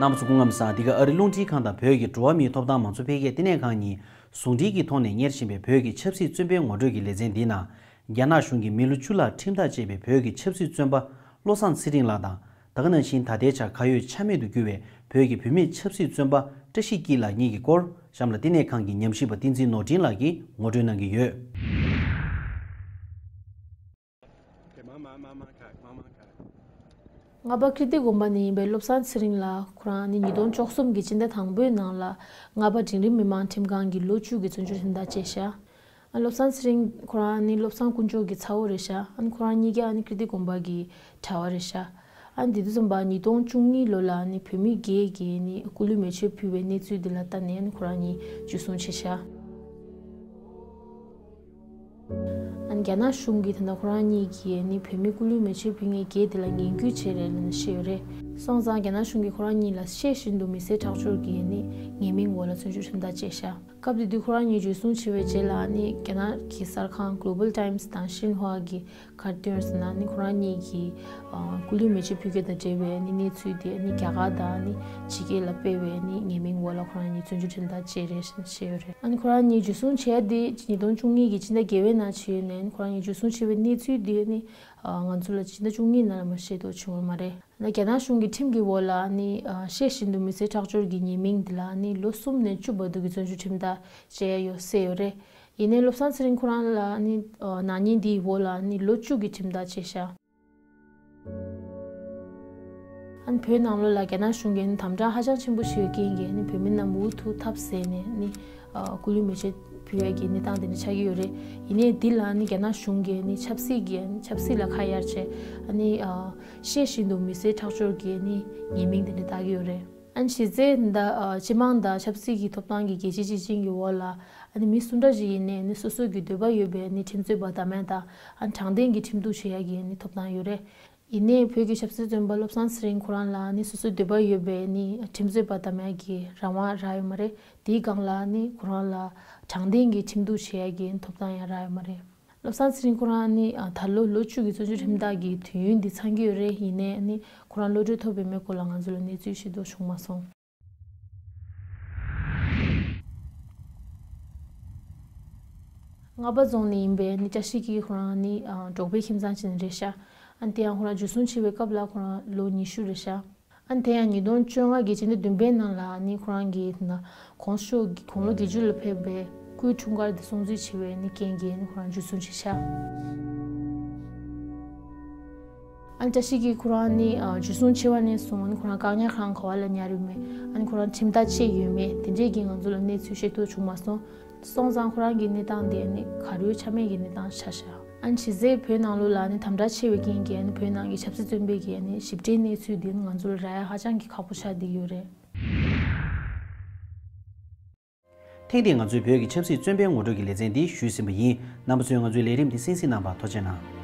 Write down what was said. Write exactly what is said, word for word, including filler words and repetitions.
རྣམ་པ་ཚོ་སྐུ་ཁམས་བཟང་། འདི་ག་ཨ་རི་རླུང་འཕྲིན་ཁང་དང་བོད་ཀྱི་འགྲོ་བ་མིའི་ཐོབ་ཐང་མང་གཙོ་འཕེལ་རྒྱས་ལྟེ་གནས་ཁང་གཉིས་ཟུང་འབྲེལ་གྱི་ཐོག་ནས་གཉེར་བཞིན་པའི་བོད་ཀྱི་ཆབ་སྲིད་བཙོན་པའི་ངོ་སྤྲོད་ཀྱི་ལེ་ཚན་འདིའི་ནང་། རྒྱ་ནག་གཞུང་གིས་མི་ལོ་བཅུ་ལྷག་ཁྲིམས་ཐག་བཅད་པའི་བོད་ཀྱི་ཆབ་སྲིད་བཙོན་པ་བློ་བཟང་ཚེ་རིང་ལགས་དང་། ད་ག་ནང་བཞིན་ད་ལྟའི་ཆར་ཁ་ཡོད་ཆ་མེད་དུ་གྱུར་བའི་བོད་ཀྱི་བུད་མེད་ཆབ་སྲིད་བཙོན་པ་བཀྲ་ཤིས་སྐྱིད་ལགས་གཉིས་ཀྱི་སྐོར། གཤམ་ལ་ལྟེ་གནས་ཁང་གི་ཉམས་ཞིབ་པ་བསྟན་འཛིན་ནོར་འཕྲིན་ལགས་ཀྱིས་ངོ་སྤྲོད་གནང་གི་ཡོད། ལྔ་པ་ཀིརྟི་དགོན་པ་ནས་ཡིན་པའི་བློ་བཟང་ཚེ་རིང་ལགས་ཁོ་རང་ནི་ཉིས་སྟོང་བཅུ་གསུམ་གྱི་སྤྱི་ཟླ་དང་པོའི་ནང་ལ་རྔ་པ་འབྲིང་རིམ་མི་དམངས་ཁྲིམས་ཁང་གི་ལོ་བཅུ་གི་བཙོན་འཇུག་ཁྲིམས་ཐག་བཅད་ཤག་ཨ་བློ་བཟང་ཚེ་རིང་ཁོ་རང་ནི་བློ་བཟང་དཀོན་མཆོག་གི་ཚ་བོ་རེད་ཤག་ཨ་ནི་ཁོ་རང་གཉིས་ཀ་ཨ་ནི་ཀིརྟི་དགོན་པ་གི་གྲྭ་བ་རེད་ཤག་ཨ་ནི་དེ་དུས་ཙམ་པ་ཉིས་སྟོང་བཅུ་གཉིས་ལོ་ལ་ཨ་ནི་བོད་མི་བརྒྱད་ཀྱིས་ནི་སྐུ་ལུས་མེ་མཆོད་ཕུལ་བའི་གནས་ཚུལ་འདི་ལ་བལྟས་ནས་ཨ་ནི་ཁོ་རང་གཉིས་འཇུ་བཟུང་བྱས་ཤག་ཨ་ནི་རྒྱ་ནག་གཞུང་གིས་ད་ལྟ་ཁོ་རང་གཉིས་ཀྱིས་ནི་བོད་མི་སྐུ་ལུས་མེ་མཆོད་ཕུལ་མཁན་བརྒྱད་དེ་ལ་ངན་སྐུལ་བྱས་རེད་ལབ་ནས་བཤད་ཡོད་རེད། སོང་ཙང་རྒྱ་ནག་གཞུང་གིས་ཁོ་རང་གཉིས་ལ་ཤེས་བཞིན་དུ་མི་བསད་ཁྲག་སྦྱོར་གྱི་ནི་ཉེས་མིང་འོག་ལ་བཙོན་འཇུག་ཁྲིམས་ཐག་བཅད་ཤག་སྐབས་དེ་དུས་ཁོ་རང་གཉིས་འཇུ་བཟུང་བྱས་པའི་རྗེས་ལ་ནི་རྒྱ་ནག་གི་གསར་ཁང་Global Times་དང་ཤིན་ཧྭ་གིས་ག་རེ་བཏོན་ཟེར་ན་ནི་ཁོ་རང་གཉིས་ཀྱིས་ཨ་སྐུ་ལུས་མེ་མཆོད་ཕུལ་རྒྱུ་དང་འབྲེལ་བའི་ནི་གནས་ཚུལ་དེ་ནི་རྒྱ་གར་དང་ནི་ཕྱི་རྒྱལ་ལ་སྤེལ་བའི་ནི་ཉེས་མིང་འོག་ལ་ཁོ་རང་གཉིས་བཙོན་འཇུག་ཁྲིམས་ཐག་བཅད་རེད་ཞེས་བཤད་ཡོད་རེད། ཨ་ནི་ཁོ་རང་གཉིས་འཇུ་བཟུང་བྱས་ཏེ་ཉིས་སྟོང་བཅུ་གཉིས་ཀྱི་སྤྱི་ཟླ་བརྒྱད་པའི་ནང་ཕྱིན་ནས་ཁོ་རང་གཉིས་འཇུ་བཟུང་བྱས་པའི་གནས་ཚུལ་དེ་ནི་ཨ་ང་ཚོ་ལ་སྤྱི་ཟླ་བཅུ་གཉིས་ནང་ལ་མ་ཤེས་རྟོགས་བྱུང་བ་མ་རེད། ཨ་ནི་རྒྱ་ནག་གཞུང་གི་ཁྲིམས་ཀྱི་འོག་ལ་ནི་ཨ་ཤེས་བཞིན་དུ་མི་བསད་ཁྲག་སྦྱོར་གྱི་ཉེས་མིང་དེ་ལ་ནི་ལོ་གསུམ་ནས་བཅུ་བར་དུ་གི་བཙོན་འཇུག་ཁྲིམས་ཐག་བཅད་ཡ་ཡོད་ཟེར་ཡོད་རེད། ཡིན་ནའི་བློ་བཟང་ཚེ་རིང་ཁོ་རང་ལ་ནི་ཨ་ནག་ཉེས་འདིའི་འོག་ལ་ནི་ལོ་བཅུ་གི་ཁྲིམས་ཐག་བཅད་ཤག་ཨ་ནི་བོད་ནང་ལོགས་ལ་རྒྱ་ནག་གཞུང་གིས་ནི་དམ་དྲག་ཧ་ཅང་ཆེན་པོ་བྱེད་ཡོད་རྐྱེན་གྱིས་ནི་བོད་མི་རྣམས་མུ་མཐུད་ཐབས་ཟད་ནས་ནི་ཨ་སྐུ་ལུས་མེ་མཆོད་ཕུལ་ཡས་ཀྱི་གནས་སྟངས་དེ་འདྲ་ཆགས་ཀྱི་ཡོད་རེད། ཡིན་ནའི་འདི་ལ་ནི་རྒྱ་ནག་གཞུང་གིས་ནི་ཆབ་སྲིད་ཀྱི་ཆབ་སྲིད་ལ་ཁ་གཡར་བྱས་ཨ་ནི་ཨ་ཤེས་བཞིན་དུ་མི་བསད་ཁྲག་སྦྱོར་གྱི་ནི་ཉེས་མིང་དེ་འདྲ་བཏགས་ཀྱི་ཡོད་རེད། ཨ་ནི་གཞི་རྩའི་ད་ཨ་སྤྱི་དམངས་དང་ཆབ་སྲིད་ཀྱི་ཐོབ་ཐང་གི་རྒྱལ་སྤྱི་སྤྱི་ཆིངས་ཀྱི་འོག་ལ་ཨ་ནི་མི་སུ་འདྲ་ཞིག་ཡིན་ནའི་ནི་སོ་སོ་གི་འདོད་པ་ཡོད་པའི་ནི་ཁྲིམས་རྩོད་པ་དམ་ཡ་དང་ཨ་ནི་དྲང་བདེན་གྱི་ཁྲིམས་གཏུག་བྱེད་ཡ་གི་ནི་ཐོབ་ཐང་ཡོད་རེད། ཡིན་ནའི་བོད་ཀྱི་ཆབ་སྲིད་བཙོན་པ་བློ་བཟང་ཚེ་རིང་ཁོ་རང་ལ་ནི་སོ་སོའི་འདོད་པ་ཡོད་པའི་ནི་ཁྲིམས་རྩོད་པ་དམ་ཡ་གི་རང་དབང་རག་ཡོད་མ་རེད། དེའི་སྒང་ལ་ནི་ཁོ་རང་ལ་དྲང་བདེན་གྱི་ཁྲིམས་གཏུག་བྱེད་ཡ་གི་ཐོབ་ཐང་ཡང་རག་ཡོད་མ་རེད། བློ་བཟང་ཚེ་རིང་ཁོ་རང་ནི་ཨ་ད་ལོ་ལོ་བཅུ་གི་བཙོན་འཇུག་ཁྲིམས་ཐག་གི་དུས་ཡུན་འདི་ཚང་གི་ཡོད་རེད། ཡིན་ནའི་ནི་ཁོ་རང་གློད་གྲོལ་ཐོབ་ཡོད་མེད་སྐོར་ལ་ང་ཚོ་ལ་གནས་ཚུལ་ཤེས་རྟོགས་བྱུང་མ་སོང་། རྔ་པ་རྫོང་ནས་ཡིན་པའི་ནི་བཀྲ་ཤིས་སྐྱིད་ཁོ་རང་ནི་ཨ་འབྲོག་པའི་ཁྱིམ་ཚང་ཅིག་ནས་རེད་ཤག་ཨ་ནི་དེ་ཡང་ཁོ་རང་འཇུ་བཟུང་བྱས་པའི་སྐབས་ལ་ཁོ་རང་ལོ་ཉི་ཤུ་རེད་ཤག་ཨ་ནི་དེ་ཡང་ཉིས་སྟོང་བཅོ་ལྔ་གི་སྤྱི་ཟླ་བདུན་པའི་ནང་ལ་ནི་ཁོ་རང་གི་ན་གོང་ས་མཆོག་གི་དགུང་ལོ་བརྒྱད་ཅུ་ལ་ཕེབས་པའི་སྐུའི་འཁྲུངས་སྐར་དེ་སྲུང་བརྩི་བྱེད་པའི་ནི་རྐྱེན་གྱིས་ནི་ཁོ་རང་འཇུ་བཟུང་བྱས་ཤག་ཨ་ནི་བཀྲ་ཤིས་སྐྱིད་ཁོ་རང་ནི་ཨ་འཇུ་བཟུང་བྱས་པ་ནས་བཟུང་ནི་ཁོ་རང་བཀག་ཉར་ཁང་ག་བ་ལ་ཉར་ཡོད་མེད། ཨ་ནི་ཁོ་རང་ཁྲིམས་ཐག་བཅད་ཡོད་མེད་དེ་འདྲས་ཀྱི་ང་ཚོ་ལ་གནས་ཚུལ་ཤེས་རྟོགས་བྱུང་མ་སོང་། སོང་ཙང་ཁོ་རང་གི་གནས་སྟངས་དེ་ནི་ག་རེའི་ཆ་མེད་ཀྱི་གནས་སྟངས་ཆགས་ཤག་ཨ་ནི་གཞི་རྩའི་བོད་ནང་ལོགས་ལ་ནི་དམ་དྲག་ཆེ་བའི་རྐྱེན་གྱིས་ནི་བོད་ནང་གི་ཆབ་སྲིད་བཙོན་པའི་གི་ནི་ཞིབ་ཕྲའི་གནས་ཚུལ་དེ་ནི་ང་ཚོ་ལ་རག་ཡ་ཧ་ཅང་གི་ཁག་པོ་ཆགས་བསྡད་ཡོད་རེད། ཐེངས་འདིའི་ང་ཚོའི་བོད་ཀྱི་ཆབ་སྲིད་བཙོན་པའི་ངོ་སྤྲོད་ཀྱི་ལེ་ཚན་འདི་ཞུས་ཟིན་པ་ཡིན། རྣམ་པ་ཚོས་ང་ཚོའི་ལས་རིམ་འདི་གསན་གཟིགས་གནང་བར་ཐུགས་རྗེ་གནང་།